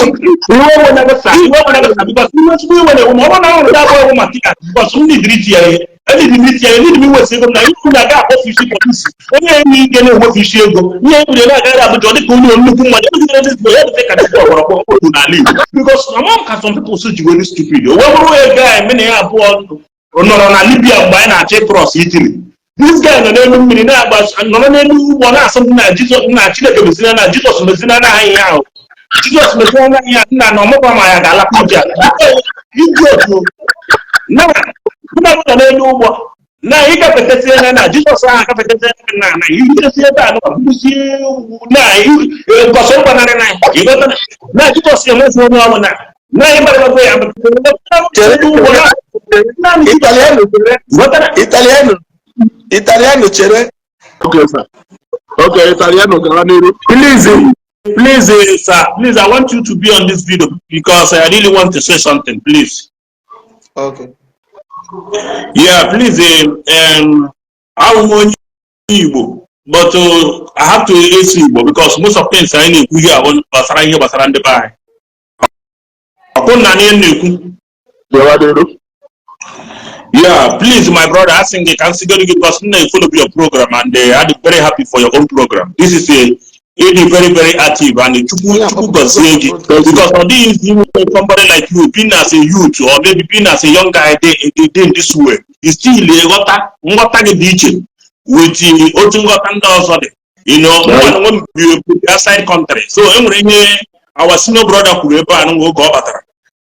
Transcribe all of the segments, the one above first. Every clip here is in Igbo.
Iwe nwe na iwe nwe na, because iwe, ezigbo iwe na-ewe ma ọ bụrụ na ọ rụrụ abụọ ewu Matias, because m nidiri iti ya ihe, enidi m iti ya ihe, nidi m iwesi ego m na ikwu na-aga akpọfu isi polisi onye enyi ike na-enwefu isi ego ihe ekwuru na-agaghị Abuja. Ọ dịka onye nnukwu mmadụ emegidere this boy, ya dịka ka dịka ọgbọrọ okwu n'ala Igbo, because ama m ka some people so ji were stupid. O wee bụrụ ego a eme na ya abụọ nọrọ na Libya mgbe anyị na-achọ cross Italy. This guy nọ n'elu mmiri na-agba, nọrọ n'elu ụgbọ na-asị m na Jizọs na Chineke mezina, na Jizọs mezina na anyị ahụ, Jizọs mezina na anyị nna na ọmụkwa ma ya ga-alapụ ije idiot na nna m nọ n'elu ụgbọ na ịgafetesi anya na Jizọs ahụ agafetesi anya na ijesi ebe a nọ bụrụzie na gọsọ gbanarị na ịghọta na Jizọs enweghị onye ọbụla na ịgbarago ya n'elu ụgbọ na Italiano chere. Ghọtara? Italiano, Italiano chere. Okay, sir. Okay, Italiano, gara n'iru. Please, please, sir, please, I want you to be on this video because I really want to say something, please. Okay. Yeah, please, I'm onye Igbo, but I have to esi Igbo because most of things anyị na-ekwu here bụ gbasara ihe gbasara ndị be anyị. Ọkwụ na ihe m na-ekwu. Gawa n'iru. Yeah, please, my brother, asking gị ka m sigoro gị because m na-follow your program and I'm very happy for your own program. This is a it is very, very active and Chukwu Chukwu gọzie gị because ọ dịghị easy inwe somebody like you being as a youth or maybe being as a young guy dey in this way. You still nghọta nghọta gị dị iche with otu nghọta ndị ọzọ dị. Mụ na onwe m bi outside country, so e nwere ihe our senior brother kwuru ebe a n'oge ọ batara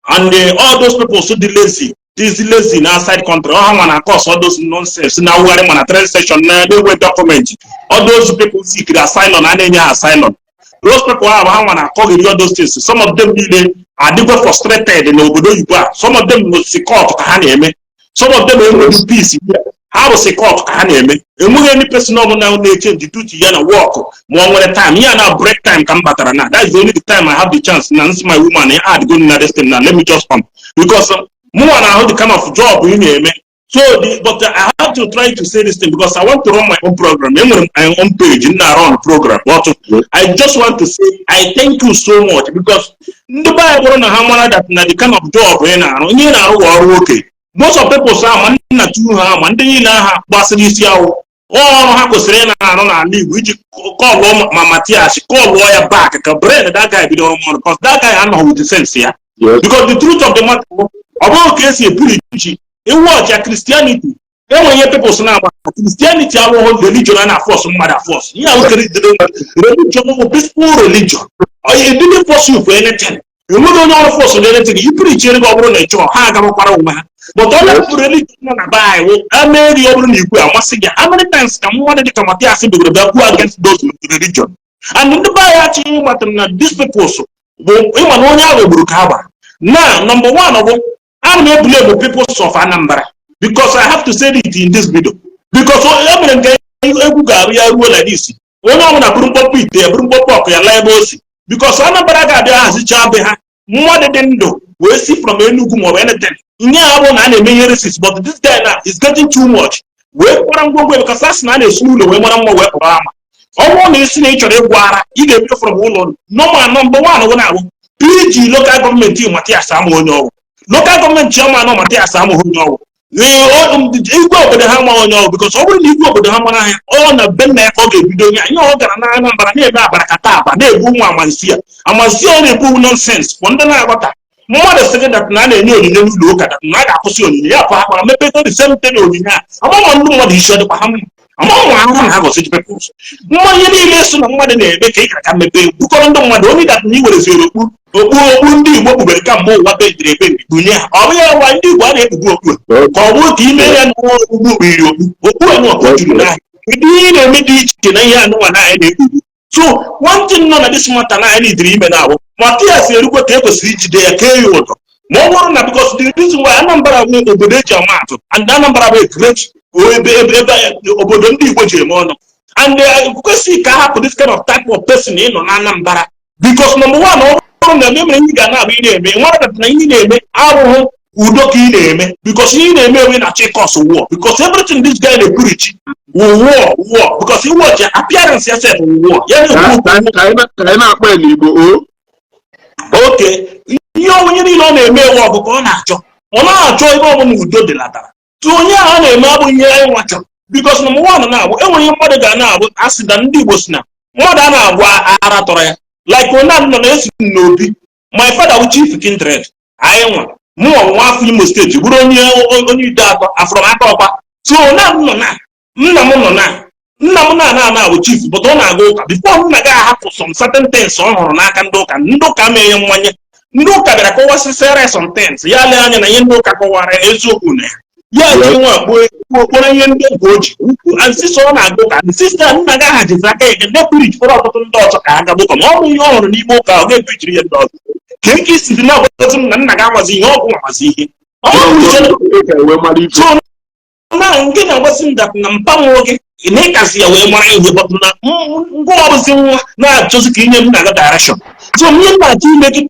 and all those people so dị lazy, this lazy na outside country, ọ ha nwa na cause all those nonsense na awugharị ma na train station na na-enwe document. All those people seek asylum, a na-enye ha asylum, those people ahụ ha nwa na akọghịrị all those things. Some of them niile adịgo frustrated n'obodo oyibo a. Some of them si court ka ha na-eme, some of them enweghị peace here. Ha bụ si court ka ha na-eme. Enweghị any person ọbụla na-echange duty ya na work ma ọ nwere time ya na break time ka m batara na that is the only time I have the chance na nsị my woman add go na this thing na let me just come because mụnwa na-ahụ the kind of job ị na-eme. So the, but I have to try to say this thing because I want to run my own program. Enwere m my own page m na-run program, but I just want to say I thank you so much because ndị be anyị bụrụ na ha mara that na the kind of job ị na-arụ, ihe ị na-arụ bụ ọrụ nwoke. Most of people sa ma nna tu ha ma ndị niile aha gbasiri isi awụ ọrụ ha kwesịrị ị na-arụ n'ala Igbo iji callụọ ma Matias, callụọ ya back ka brain that guy bido ọrụ, because that guy anọghị with the sense ya. Because the truth of the matter bụ, ọ bụghị ka esi epreach iwu ọcha Christianity. Enwere ihe people na-agba Christianity abụghị religion a na-aforce mmadụ aforce. Ihe ahụ religion bụ peaceful religion. It didn't force you for anything. Enweghị onye ọrụ force na anything. I preach gị, ọ bụrụ na ị chọọ, ha agabakwara onwe ha. But onye bụ religion nọ na be anyị wụ emeri. Ọ bụrụ na ikwu amasị gị, how many times ka mmadụ dịka Matias bidoro bịa kwuo against those religion and ndị be anyị achọghị ịmatara na these peoples bụ ịma na onye ahụ gburu ka ha gbara na number one bụ ana m ebuli ebu peoples of Anambra, because I have to say it in this video because e mere nke egwu ga-arụ ya ruo like this. Onye ọbụla bụrụ mkpọkpọ ite ya, bụrụ mkpọkpọ ọkụ ya laa ebe o si, because Anambra ga-abịa hazicha be ha. Mmadụ dị ndụ wee si from Enugu maọbụ anything ihe a bụ na a na-eme ihe racist, but this guy now is getting too much wee kwara ngwongwo, because a sị na a na-esi n'ụlọ wee mara mma wee pụrụ ama. Ọ bụrụ na isi na ị chọrọ ịgwọ ara, ị ga-ebido from ụlọ. Normal number one wụ na-abụ PG local government Matias ama onye ọgwụ, local government chairman Matias amaghị onye ọgwụ, igwe obodo ha amaghị onye ọgwụ, because ọ bụrụ na igwe obodo ha mara ya, ọ na be nna ya ka ọ ga-ebido onye ihe ọ gara na Anambra na-eme abarakata aba na-ebu ụmụ amansi ya amansi ọ na-ebu nonsense for ndị na-aghọta. Mmadụ sị gị that na a na-enye onyinye n'ụlọ ụka, that na a ga-akwụsị onyinye ya, pụ akpara mepete the same thing onyinye a. Amama ndị mmadụ isi ọ dịkwa ha mma, amama ahụhụ na ha gosi peoples mma. Ihe niile so na mmadụ na-eme ka ị gara ka mepee bukọrọ ndị mmadụ onye that na ị wereziere okpu okpu okpu ndị Igbo kpubere kamgbe ụwa bendiri ebendi bunye ha. Ọ bụghị ya ndị Igbo a na-ekpugbu okpu ka ọ bụrụ ka ime ya n'ụwa okpugbu kpiri okpu okpu anụ ọkụ juru n'ahịa. Kedu ihe ị na-eme dị iche na ihe anụnwa na anyị na-ekpugbu? So one thing nọ na this matter na anyị nidiri ime na ahụ Matias erukwe ka e kwesịrị ijide ya kee ya ụdọ ma ọ bụrụ na, because the reason why Anambra bụ obodo eji ama atụ and Anambra bụ a great ebe obodo ndị Igbo ji eme ọnụ and kwesịghị ka a hapụ this kind of type of person ịnọ na Anambra, because number one, ọ bụrụ na eme mere ihe ga na-abụ ị na-eme nwara na ihe ị na-eme abụghị udo ka ị na-eme, because ihe ị na-eme enwe na cause war, because everything this guy na-epreach wụ war, war, because iwatch appearance ya sef wụ war ya na-ekwu okwu. Ka anyị na-akpọ ya n'Igbo o. Oke ihe onye niile ọ na-eme ewe ọgụ ka ọ na-achọ. Ọ na-achọ ebe ọbụla udo dịlatara. Tụ onye ahụ a na-eme abụghị ihe anyị nwa chọrọ, because number one na-abụ enweghị ihe mmadụ ga na-abụ asị na ndị Igbo si na mmadụ a na-agwa ara tọrọ ya, like onye a nọ na-esi n'obi. My father bụ chief kindred. Anyị nwa, mụnwa nwa afọ Imo Steeti, bụrụ onye Ideato afọrọ m aka ọkwa. So onye a nọ na nna m nọ na nna m na ana ana bụ chief, but ọ na-aga ụka. Before nna gị ahapụ some certain things ọ hụrụ n'aka ndị ụka, ndị ụka mee ya mmanye. Ndị ụka bịara kọwasịsịra some things, ya lee anya na ihe ndị ụka kọwara ya eziokwu na ya ya ji nwa gbuo okporo ihe ndị nke o ji ukwu ancestor. Ọ na-aga ụka ancestor nna gị aha jizi aka eke ndị preach fọrọ ọtụtụ ndị ọzọ ka ha gaba ụka. Ma ọ bụ ihe ọ hụrụ n'ime ụka, ọ ga-epreachiri ihe ndị ọzọ ka eke isi dị na-agwazi m na nna gị amazi ihe, ọgwụ amazi ihe ọ bụrụ uche. Ka wee mara ife. So na nke na-agbasi m that na mpa nwụrụ gị na ịkasị ya wee mara ihe, but na ngwa ọbụzi nwa na-achọzi ka inye m na direction. So ihe m na-achọ ime gị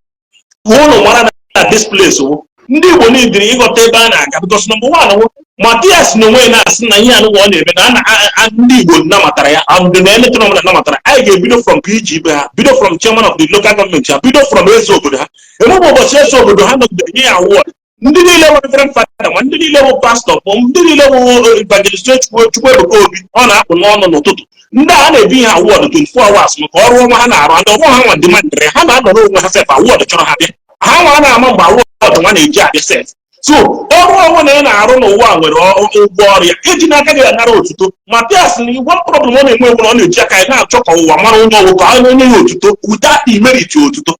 ka ụnụ mara na this place wụ ndị Igbo niile ịghọta ebe a na-aga, because number one wụ Matias na onwe ya na-asị na ihe anụnwa ọ na-eme na ndị Igbo namatara ya, and na election ọbụla namatara. Anyị ga-ebido from PG ibe ha, bido from chairman of the local government ha, bido from eze obodo ha. Enweghị ụbọchị eze obodo ha nọgidere nye ya award. Ndị niile bụ reverend father, ma ndị niile bụ pastọ, ma ndị niile bụ evangelist Chukwuebuka Obi ọ na-apụ n'ọnụ n'ụtụtụ, ndị a na-ebi ha award 24 hours maka ọrụ ọma ha na-arụ. Ndị ọgbọ ha nwa demandịrị ha na-anọrọ onwe ha sef. Award chọrọ ha bịa, ha nwa na-ama mgbe award nwa na-eji abịa sef. So ọrụ ọnwụ na ị na-arụ n'ụwa nwere ụgwọ ọrụ ya iji n'aka gị anara otuto. Matias na one problem ọ na-enwe egwu na ọ na-eji aka ya na-achọ ka ụwa mara onye ọwụ, ka onye ya otuto without imeriti otuto.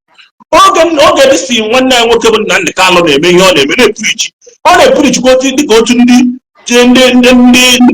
Oge dị si nwanne ya nwoke bụ Nnamdị Kanụ na-eme ihe ọ na-eme, na-epreach, ọ na-epreachkwa otu dịka otu ndị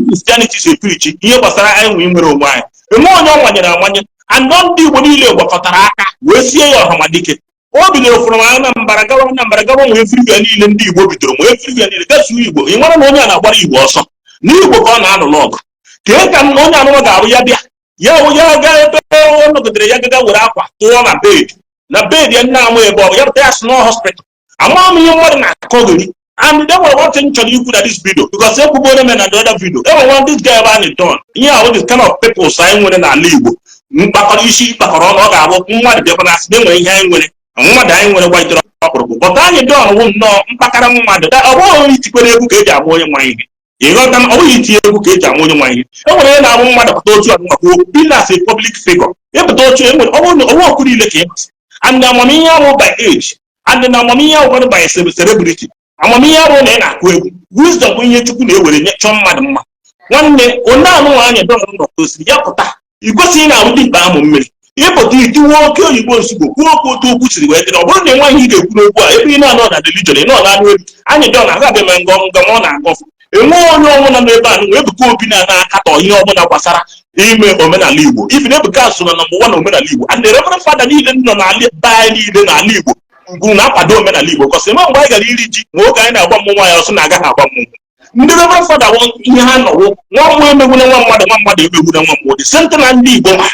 Christianity si epreach ihe gbasara anyị nwe nwere onwe anyị. Enwe onye ọ nwanyere amanye, andọ ndị Igbo niile gwakọtara aka wee sie ya ọhamadike. O bidoro from Anambra gawa Anambra gawa nwee everywhere niile ndị Igbo bidoro nwee everywhere niile gasuo Igbo. Ị mara na onye a na-agbara Igbo ọsọ na Igbo ka ọ na-anụ n'ọgụ. Kee ka onye anụnwa ga-abụ ya bịa ya wụ ya gaa ebe ọ nọgidere ya gaga were akwa tụọ na bed, na bed ya nna amụ ebe ọ bụ ya pụta ya si nọ hospital. Ama m ihe mmadụ na-akọgheri. And there nwere one thing m chọrọ ikwu na this video, because ekwugo m na the other video. E nwere one this guy ebe a na-edon ihe ahụ, this kind of peoples anyị nwere n'ala Igbo, mkpakọrọ isi kpakọrọ ọnụ. Ọ ga-abụ mmadụ bịakwa na asị na enwere ihe anyị nwere, mmadụ anyị nwere gbajitere ọkpụrụkpụ, but anyị don wụ nnọọ mkpakara mmadụ. Ọ bụghị itikwere egwu ka eji ama onye nwa ihe. Ịghọta na ọ bụghị itinye egwu ka eji ama onye nwa ihe. E nwere onye na-abụ mmadụ pụta otu a maka okwu as a public figure ịpụta otu enwere ọ bụrụ na ọnwa okwu niile ka ị masị. And amamihe ahụ by age, and na amamihe ahụ kwanụ by celebrity, amamihe ahụ na ị na-akụ egwu, wisdom bụ ihe Chukwu na-ewere nye chọọ mmadụ mma. Nwanne, onye anụ nwaanyị dọn nọ tosiri ya pụta, ị kwesịghị na-abụ dimkpa amụ mmiri ịpụta itiwe oke oyibo nsogbu, kwuo okwu otu okwu siri wee dịrị. Ọ bụrụ na ị nweghị ihe ị ga-ekwu n'okwu a, ebe ị na-anọ na religion, ị nọ na anụ elu anyị dọn agabeghị m ngọ ngọ ọ na-agọfụ. Enweghị onye ọbụla nọ ebe a nwe Ebuka Obi na-akatọ ihe ọbụla gbasara ime omenala Igbo. Ifi na Ebuka so na number one omenala Igbo, and the reverend father niile nọ n'ala be anyị niile n'ala Igbo ugwu na-akwado omenala Igbo kọsị eme. Mgbe anyị gara iri ji ma oge anyị na-agba mmụnwụ anyị ọsọ na-agaghị agba mmụnwụ, ndị reverend father wụ ihe ha nọwụ. Nwa mmụọ emegbuna nwa mmadụ, nwa mmadụ emegbuna nwa mmụọ. The same thing na ndị Igbo, ma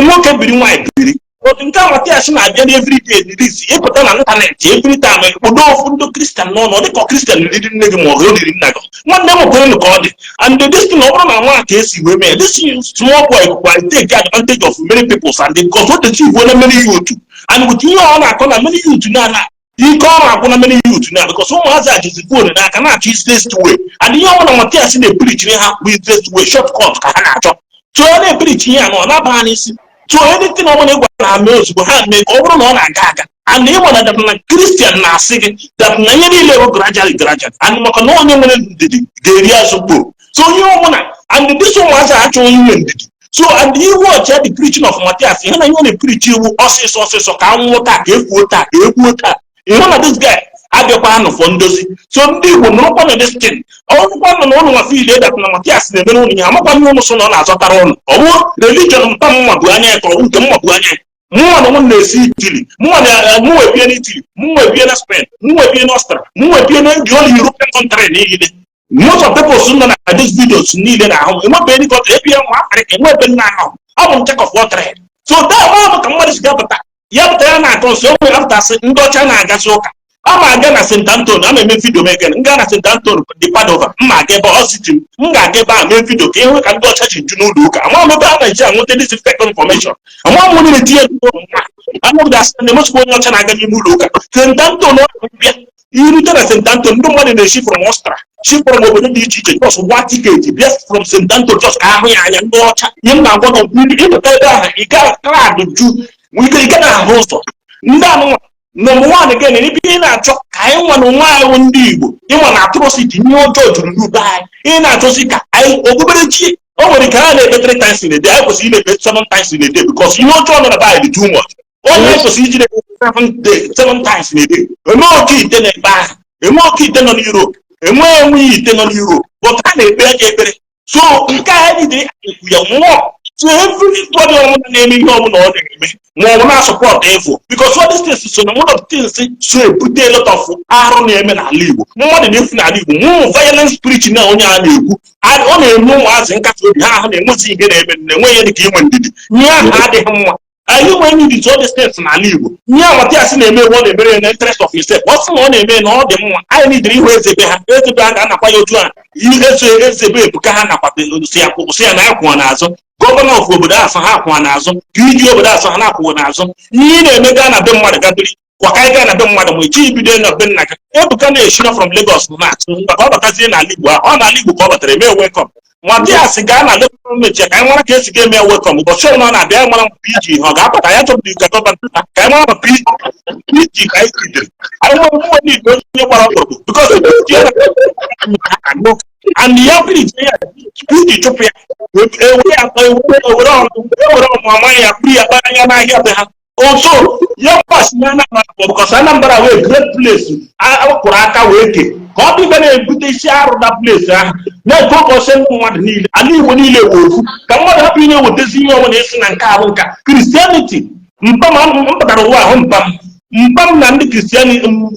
nwoke biri, nwaanyị biri otu. Nke a Matias na-abịa na everyday release ịpụta na ịntanetị every time kpodo ofu ndị Christian n'ọnụ, ọ dịka Christian riri nne gị ma ọ riri nna gị. Nwanne m, kwerenụ ka ọ dị. And this thing, ọ bụrụ na nwa ka esi wee mee, this small boy kwa take advantage of many people, and because o deceive na many youth, and with ihe ọ na-akọ na many youth na na ike ọ na-akwụ na many youth na, because ụmụazị a jizi phone n'aka na-achọ easiest way, and ihe ọbụla Matias na-epreachiri ha bụ easiest way, short cut ka ha na-achọ. So ọ na-epreach ihe a na ọ na-aba ha n'isi. So anything ọ bụla ị gwara ha mee ozugbo, ha mee ka ọ bụrụ na ọ na-aga aga. And ịma na that na Christian na-asị gị that na ihe niile bụ gradually, gradually, and maka na onye nwere ndidi ga-eri azụ kpoo. So onye ọbụla, and this ụmụazị achọghị inwe ndidi. So and iwu ọchịa, the preaching of Matias, ihe na ihe ọ na-epreach iwu ọsịsọ ọsịsọ, ka anwụọ taa, ka efuo taa, ka egbuo taa. Ịhụ na this guy abịakwa anụfọ ndozi. So ndị Igbo, nụrụkwa na this thing ọgwụkwa nọ na ụnụ nwa feel that na Matias na-emere ụnụ ihe. Amakwa ihe ụnụ so na ọ na-azọtara ụnụ. Ọ bụ religion mpa mma bụ anya ya, ka ọ bụ nke mma bụ anya ya. Mụnwa na onwe m na-esi Italy, mụnwa na mụnwa ebie na Italy, mụnwa ebie na Spain, mụnwa ebie na Austria, mụnwa ebie na the only European country niile. Most of people nọ na these videos niile na-ahụ m enwebe any country ebie nwa Africa enwebe nna ahụ. Abụ m jack of all trade. So taa ọ bụ ka mmadụ si gapụta ya pụta ya na-akọ nso o nwere apụtasị ndị ọcha na-agasị ụka. Ama aga na St. Anton, ama eme video megen. M gaa na St. Anton di Padova, m ma aga ebe ọ siti m, m ga-aga ebe a mee video ka ịhụ ka ndị ọcha ji ju n'ụlọ ụka. Ama m ebe a na-eji anweta this fake information. Ama m onye na-etinye ego anọgide asị na emechikwa onye ọcha na-aga n'ime ụlọ ụka St. Anton. Ọ bịa irute na St. Anton, ndị mmadụ na-eshi from Austria, shi from obodo dị iche iche, just gba ticket bịa from St. Anton just ka ahụ ya anya. Ndị ọcha, ihe m na-agwa gị, ịpụta ebe ahụ, ị ga crowd ju ike, ị gaghị ahụ ụzọ. Ndị anụnwa, number one again, ebe ị na-achọ ka anyị nwa na onwe anyị wụ ndị Igbo, ịnwa na atrocity, ihe ọjọọ juru n'ube anyị. Ị na-achọsi ka anyị okpukperechi o nwere ka ha na-ekpe three times in a day, anyị kwesịrị ị na-ekpe seven times in a day, because ihe ọjọọ nọ na be anyị dị too much. Onye anyị kwesịrị iji na-ekpe seven times in a day. Eme oke ite na-ekpe ahụ, eme oke ite nọ n'Europe, enwe enweghị ite nọ n'Europe, but ha na-ekpe aja ekpere. So nke a anyị dị ekwu ya nwụọ. So everybody ọbụla na-eme ihe ọbụla ọ na-eme, ma ọ bụ na-asupport evil, because all these things so na one of the things so ebute a lot of arụ na-eme n'ala Igbo. Mmadụ na-efu n'ala Igbo, mụmụ violence preaching na onye a na-ekwu, ọ na-eme ụmụazị nkasi obi ha ahụ na-enwezi ihe na-eme na-enwe ihe dịka inwe ndidi. Ihe ahụ adịghị mma. Anyị nwere need all these things n'ala Igbo. Ihe Mathias na-eme, ọ na-emere ya na interest of himself. Ọ sị na ọ na-eme na ọ dị mma. Anyị nidiri ihu ezebe ha, ezebe ha ga-anakwa ya otu a eze ezebe ebuka ha nakwa si ya na ya kwụọ n'azụ. Governor of obodo asọ ha kwụọ n'azụ, PG obodo asọ ha na-akwụọ n'azụ. Ihe ị na-eme, gaa na be mmadụ, gabiri kwa ka anyị gaa na be mmadụ, ma echi bido na be nna gị. Ebuka na-eshina from Lagos na-atụ maka ọ batazie n'ala Igbo ahụ. Ọ n'ala Igbo ka ọ batara eme welcome. Mathias gaa na local government ya ka anyị mara ka esi ga-eme ya welcome. Ụbọchị ọbụla ọ na-abịa, anyị mara ma PG ha ọ ga-apụta ya chọpụta ka governor, ka anyị mara ma PG ka anyị bidoro. Anyị nwere nwe ndị onye gbara ọkpụrụkpụ, because PG ya and ya PG ya PG chụpụ ya, ewere ya ewere ọmụma ya kpuru ya kpara ya n'ahịa be ha. Also ya gbasi na Anambra, because Anambra wee great place akwụrụ aka wee ke ka ọ bụ ibe na-ebute isi arụ na place ahụ na-eke ụbọchị mmadụ niile. Ala Igbo niile wee ofu, ka mmadụ hapụ ị na-ewetezi ihe ọbụla isi na nke ahụ nka Christianity. Mpam m pụtara ụwa ahụ, mpam mpam na ndị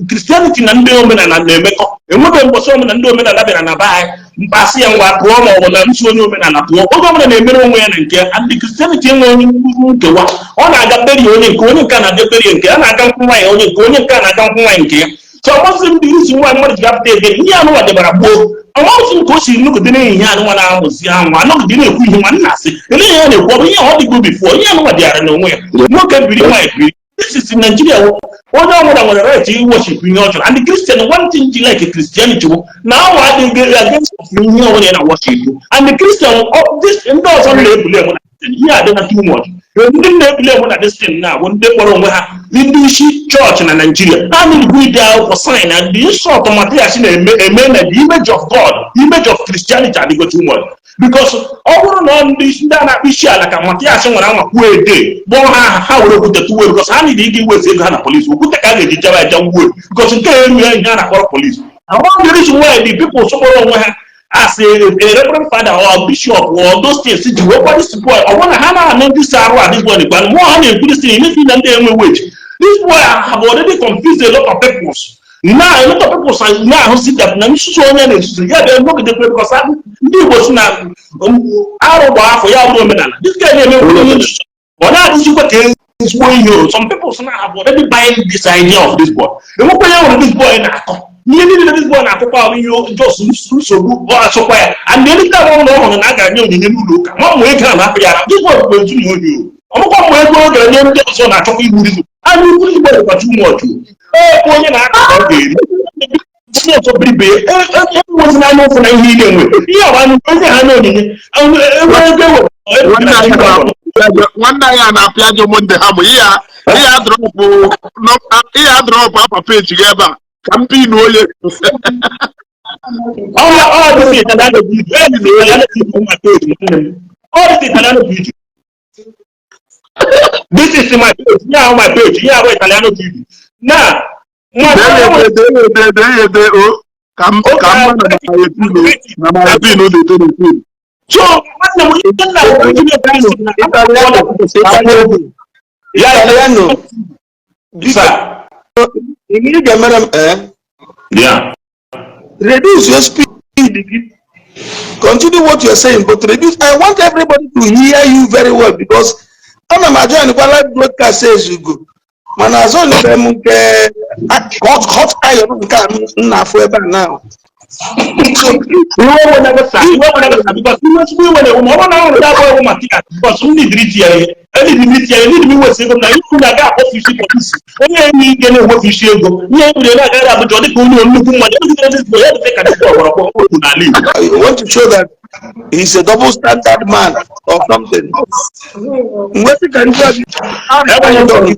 Christianity na ndị omenala na-emekọ. Enwebeghị mbọchị ọbụla ndị omenala bịara na be anyị mkpasị ya ngwa pụọ, ma ọ bụ na nsi onye omenala pụọ. Oge ọbụla na-emere onwe ya na nke ya. Ndị Christianity enwe onye nkewa. Ọ na-aga berie onye nke, onye nke a na-aga berie nke a, na-aga nkwụ nwaanyị onye nke, onye nke a na-aga nkwụ nwaanyị nke ya. So ọmasị ndị isi nwaanyị mmadụ ji gapụta ebe ihe anụnwa debara gboo. Ọmasị m ka o si nọgide n'ehihie anụnwa na-amụzi anwụ, anọgide na-ekwu ihe nwa nna asị ele ihe a na-ekwu. Ọ bụ ihe ọ dịgo before ihe anụnwa dịara n'onwe ya. Nwoke biri, nwaanyị biri. This is Nigeria. Onye ọbụla nwere right worship ihe ọ chọrọ. And the Christian, one thing ji like Christianity bụ na awa adịghị against of ihe ọbụla na worship. And the Christian, this ndị ọzọ na-ebuli enwe na ihe adị na too much. Ndị na-ebuli enwe na this thing na bụ ndị kpọrọ onwe ha ndị isi chọọchị na Nigeria. Ha na-ebu ide akwụkwọ sign and the insult Mathias na-eme eme na the image of God, image of Christianity adịgo too much, because ọ bụrụ na ndị ndị a na-akpụ isi ala ka Mathias nwere anwa kwuo ede kpọọ ha aha, ha were okwute tụwe, because ha niile ịga iwezi ego ha na polisi. Okwute ka a ga-eji jaba eja wuo, because nke a erughị ihe a na-akpọrọ polisi. Among the reason why the people sọkpọrọ onwe ha as a reverend father or bishop or those things ji wee kwa this boy, ọ bụrụ na ha na-anụ ndị si arụ a, this boy na mmụọ ha na-ekwu this thing emefi na ndị enwe wage. This boy have already confused a lot of people. Now a lot of people are na-ahụzi that na nsusu onye na-esusu ya bịa nọgidekwe, because ndị Igbo si na arụ gba afọ ya bụrụ omenala. This guy na-eme onye nsusu, ọ na-adịzikwa ka ezigbo ihe o. Some people si na have already buying this idea of this boy. Enwekwa ya nwere this boy na-akọ ihe niile. This boy na-akụkwa ahụ ihe just nsogbu ọ asụkwa ya. And anytime ọ bụla ọ hụrụ na a ga-enye onyinye n'ụlọ ụka, ma mụ ego a na-apụ ya ara. This boy bụ ezu na ohi o ọmụkwa mụ ego ọ gara nye ndị ọzọ na-achọkwa igburi anya ukwu. This boy dịkwa too much o. Ee, onye na-aka ka ọ ga-eri onye ọzọ biribe enwezi n'anya ụfụ na ihe ị na-enwe ihe ọba onye ha na onyinye enwe ego ewere. Nwanne anyị a na-apịa ajọ monde ha mụ ihe a drop afa page gị ebe a ka m pin onye. Ọ dị Italiano video, ọ dị Italiano video, my page, nwanne m. Ọ dị Italiano video. This is my page. Here my page. Here bụ Italiano video. Now, Dee ya ede, dee ya ede o, ka m ma na ma pin dị eto na pin. So, nwanne m, ihe nna m Italiano, Italiano, ya Italiano, biko, sir. Ihe ị ga-emere m, eh? Yeah. Reduce your speed. Continue what you're saying, but reduce. I want everybody to hear you very well, because ana m ajoin kwa live broadcast ezugo, mana azọnyebeghị m nke. Hot hot iron nke a m na-afụ ebe a now. So Iwe nwere gị sa, iwe nwere gị sa, because iwe ezigbo iwe na-ewu ma ọ bụrụ na ahụrụ ya abụọ ewu maka because m nidiri iti ya ihe, enidiri iti ya ihe, nidiri iwesi ego m na ikwu na-aga akpọfu isi polisi onye enwe ike na-ewefu isi ego ihe ebiri na-agaghị Abuja. Ọ dịka onye nnukwu mmadụ ebigidere dịzibụ ya dịfe ka dịzibụ ọgbọrọgbọ okwu n'ala Igbo. I want to show that he's a double standard man or something. Mgbe sị ka ndị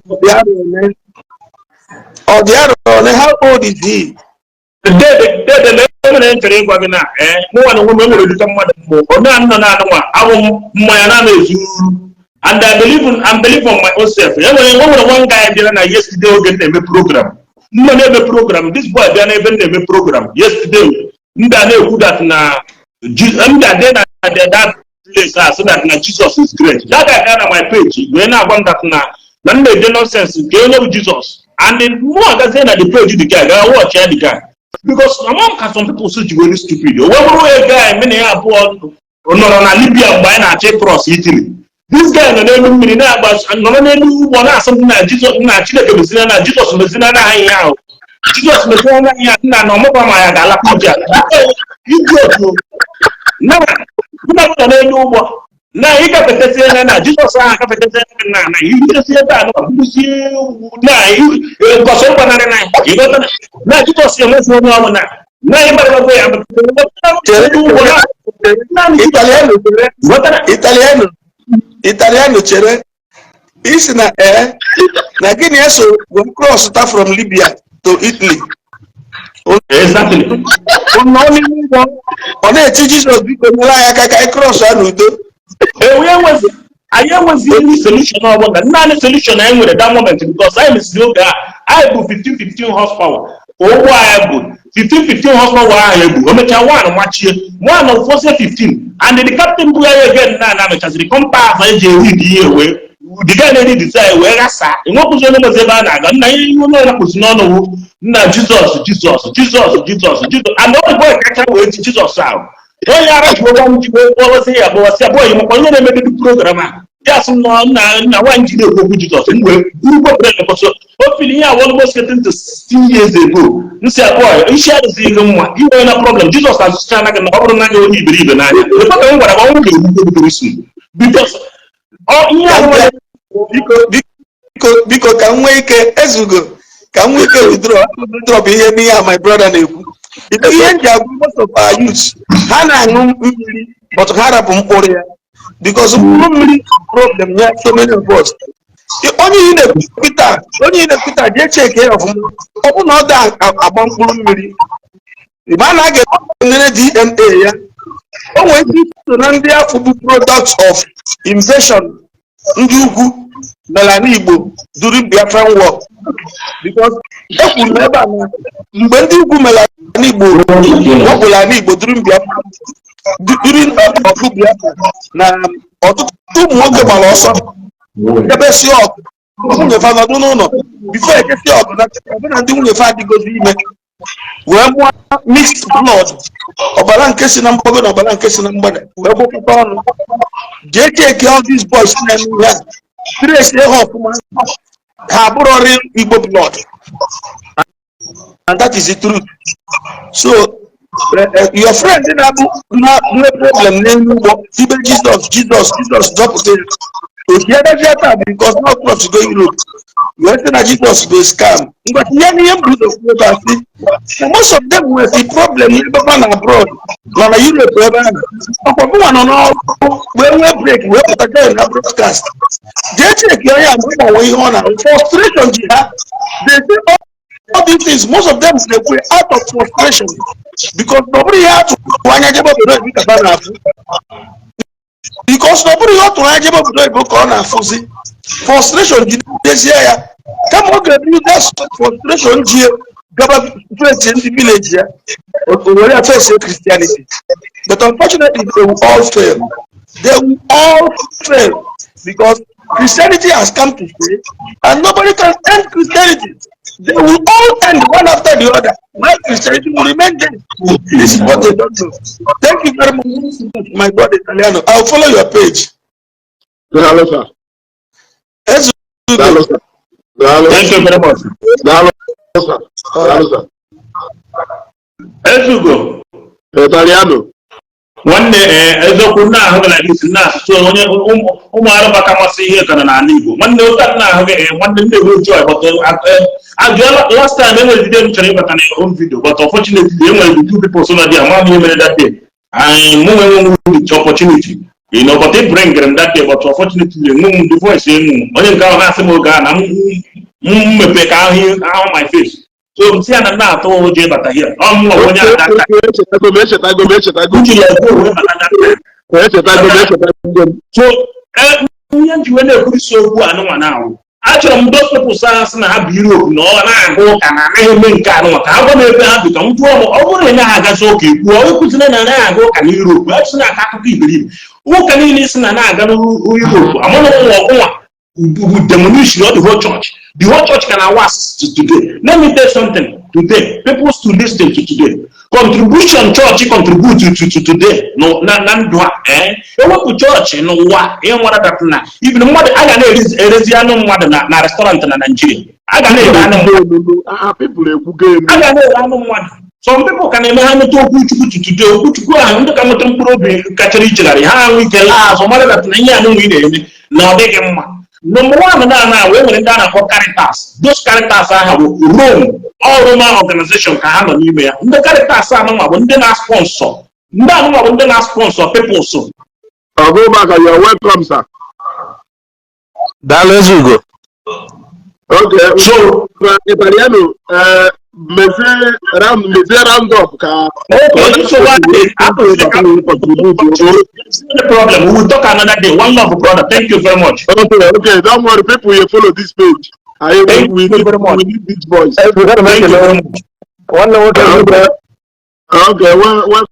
ọbịa ọ dị arọ ole, how old is he? Dede, dede, na enwere m chọrọ ịgwa gị na ee, mụnwa na onwe m enwere dịka mmadụ mbụ ọ na-anọ na anụnwa awụ m mmanya na ezu uru and I believe on my own self. Enwere one guy bịara na yesterday oge m na-eme program, m nọ na-eme program, this boy bịa n'ebe m na-eme program yesterday. Ndị a na-ekwu that na ndị a dị na that place a sị that na Jesus is great. That guy bịa na my page wee na-agwa m that na m na-ede nonsense nke onye bụ Jesus, and mụ agazie na the page the guy gaa watch ya, the guy, because among ka some people so ji were stupid o wee bụrụ a guy mena ya abụọ nọrọ na Libya mgbe anyị na-achọ cross Italy. This guy nọ n'elu mmiri na-agba, nọrọ n'elu ụgbọ na-asị m na Jizọs na Chineke mezina na Jizọs mezina na anyị ahụ, Jizọs mezina na anyị nna na ọmụkwa ma ya ga-alakwa ije idiot na nna m nọ n'elu ụgbọ na ịgafetesi anya na Jizọs ahụ agafetesi anya na irutesi ebe a na bụrụsie na nkọsọ mgbanarị na ịghọta na Jizọs enwezi onye ọbụla na ịgbarago ya Chere. ụgbọ na Italiano, chere. ghọtara. Italiano, Italiano, chere. Isi na ee na gịnị eso wee cross ta from Libya to Italy? Exactly. Ọ nọ n'ime ụgbọ, ọ na-eti, "Jizọs, biko nyere anyị aka ka anyị cross ya n'udo." Enwezi anyị enwezi any solution ọbụla. Naanị solution anyị nwere that moment, because anyị mesiri oge a anyị bụ 15 15 horsepower, ụgbọ anyị bụ 15 15 horsepower ahụ egbu o mechaa one machie one fọsie 15, and the captain bụ ya again na mechaziri compass eji eri ihe wee the guy na-eri design wee ghasa. Enwepụzi onye mezi ebe a na-aga nna ihe onye ọla kwụsị n'ọnụ wụ nna Jizọs, Jizọs, Jizọs, Jizọs, Jizọs, and ọ boy kacha wee ti Jizọs ahụ onye ara ji ụgwọ m ji wee kpọwasị ya akpọwasị abụọ yi makwa onye na-emebido program a ya sị m nọ nna nna nwaanyị ji na-ekwu okwu Jizọs m wee burukwa bread kwụsị o fili ihe a almost getting to 16 years ago. Nsị abụọ isi adịghị ihe mma inwe na problem Jizọs azụcha gị na ọ bụrụ na gị onye iberibe n'anya lekwa ka m gwara gị ọnwụ ga-egbu very soon because ọ ihe a nwere. Biko, biko, biko, ka m nwee ike ezugo, ka m nwee ike withdraw drop ihe n'ihe a my brother na-ekwu. Ihe m ji agwa most of our youths, ha na-aṅụ mmiri but ha rapụ mkpụrụ ya, because mkpụrụ mmiri problem ya so many of us. Onye ị na-ekwu taa, onye ị na-ekwu taa, jee check ya ọfụma. Ọ bụ na ọ da agba mkpụrụ mmiri ịma na a ga-enere DNA ya, o nwere ike iso na ndị afọ bụ product of invasion ndị ugwu mere ala Igbo during Biafran War, because ekwuru m ebe a na mgbe ndị ugwu mere ala Igbo, wakporo ala Igbo during Biafra, during ọgụ Biafra, na ọtụtụ ụmụ nwoke gbara ọsọ debesi ọgụ, nwunye fa nọdụ n'ụlọ before ejesi ọgụ na ọbụna ndị nwunye fa adịgozi ime wee mụọ mixed blood, ọbara nke si na mgbago na ọbara nke si na mgbada wee gwakọta ọnụ. Jee check all these boys na-eme ihe a, trace ha ọfụma, ha abụrụ real Igbo blood, and that is the truth. So your friend na-abụ na nwee problem n'elu ụgbọ ibe "Jizọs, Jizọs, Jizọs zọpụta ya," otiedazia taa because no cross go Europe wee sị na Jizọs bụ scam. Ngwa, tinye n'ihe m bụ ụzọ kwuo ebe a sị na most of them nwere the problem n'ebe ha na abroad nọ na Europe ebe ahụ. Ọkwa gụnwa nọ n'ọrụ wee nwee break wee pụta join na broadcast. Jee check onye a ma gbanwe ihe ọ na frustration ji ha. They say all these things, most of them na-ekwu out of frustration, because na ọ bụrụ ihe a tụrụ anya jebe obodo oyibo ka ha na-afụ, because na ọ bụrụ ihe ọ tụrụ anya jebe obodo oyibo ka ọ na-afụzi. Frustration jidezie ya kama ọ ga-ebu that frustration ji gaba face ndị village ya, o were ya face Christianity. But unfortunately, they will all fail. They will all fail because Christianity has come to stay and nobody can end Christianity. They will all end one after the other while Christianity will remain there. This is what they don't know. Thank you very much, my brother Italiano. I will follow your page. Daalụ, sir. Ezugo. Daalụ, sir. Daalụ. Thank you very much. Daalụ. Sir. Daalụ, sir. Ezugo. Italiano. Nwanne, ee, eziokwu, nna ahụ gị like this nna asụsụ onye ụmụ arụba ka masị ihe ka nọ n'ala Igbo. Nwanne, ụta nna ahụ gị, ee, nwanne m na-enwe joy, but ajụọla last time enwere video m chọrọ ịbata na your own video, but unfortunately enwere the two people so na there ama m ihe mere that day. Anyị mụ nwe nwe the opportunity, but it bring m that day, but unfortunately nwe m the voice enwu onye nke ahụ na-asị m oge a na m m mepe ka ahụ ahụ my face, so m si ya na m na-atụ ụjọ ịbata here. Ọ m nwa onye a that time. Echetago m, echetago m, echetago m. Uche ya wee bata that time. Echetago m, echetago m. So ihe nji wee na-ekwurisi okwu anụnwa na ahụ, achọrọ m those people sa sị na ha bụ Europe na ọ na-aga ụka na anaghị eme nke anụnwa ka ha gwa m ebe ha bi, ka m jụọ m. Ọ bụrụ na ị naghị agazi ụka, ekwuo ekwuzina na anaghị aga ụka na Europe. Esi na-aka akụkọ iberibe ụka niile si na na-aga n'Europe amụrụ nwa ọgụnwa demolish the whole church. The whole church can was to today. Let me tell you something today, people to listen to today. Contribution church contribute to today no na na ndụ a, ewepụ chọọchị n'ụwa, ihe nwere that na even mmadụ a ga na-erezi anụ mmadụ na restaurant na Nigeria, a ga na-ere anụ mmadụ. Ah, people ekwugo elu. A ga na-ere anụ mmadụ. Some people ka na-eme ha nweta okwu Chukwu to today, okwu Chukwu ahụ, ndị ka nweta mkpụrụ obi kachara ichegharị ha ahụ ike laa azụ mara that na ihe anụ ị na-eme na ọ dịghị mma. Number one, na wee nwere ndị a na-akpọ Caritas. Those Caritas ahụ bụ Rome, all Roman organization ka ha nọ n'ime ya. Ndị Caritas anụnwa bụ ndị na-sponsor, ndị anụnwa bụ ndị na-sponsor peoples. Ọgụbaka, you are welcome, sir. Daalụ, Ezugo. Okay. So Italiano, mezie round up ka okay, nsogbu adịghị. No problem, we will talk another day. One love, brother. Thank you very much. Okay, don't worry, people will follow this page. I Thank we you need very much. We need this voice. Thank you very much. Nwanne nwoke. Okay, well,